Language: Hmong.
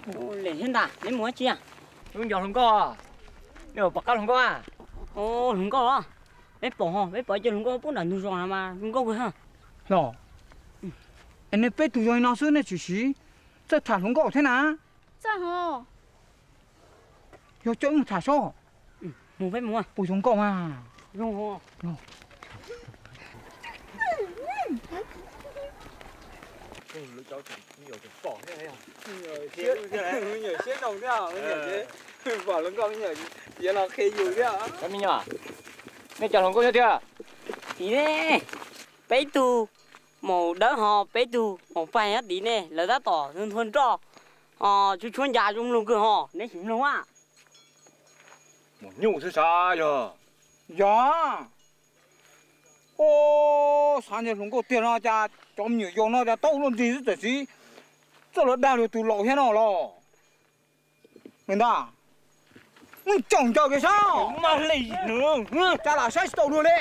Lim thiab ntag, neb mus dab tsi? Wb nco hluas nkauj. Nej pom qab hluas nkauj a? Hluas nkauj, peb pom, peb pom cov hluas nkauj pub nram ntug zos no mas zoo nkauj kawg. Los, es nej peb tug yog li no xwb nej tseem siv txawj tham hluas nkauj thiab na? Yog coj wb mus tham sob. Mus peb mus, puas zoo nkauj mas. Pom hluas nkauj me nyuam, nej cov hluas nkauj nyob twg? Tim ne, peb tug maum dawb ho peb tug maum pais nyob tid ne, lawv tab tom nthua nroj, tshuab tshuab ncas zoo mloog kawg ho, neb sim mloog a. Maum nyuj xwb sav yog? Yog. Ua, xav ntshe hluas nkauj tiag no cas cov me nyuam yaus no cas tau luaj nrig xwb txawm siv txawj los dag luag tus laus thiab no los. Ntag, muab caum ncaws kiag saib. Cas lam saib tsis tau luag li.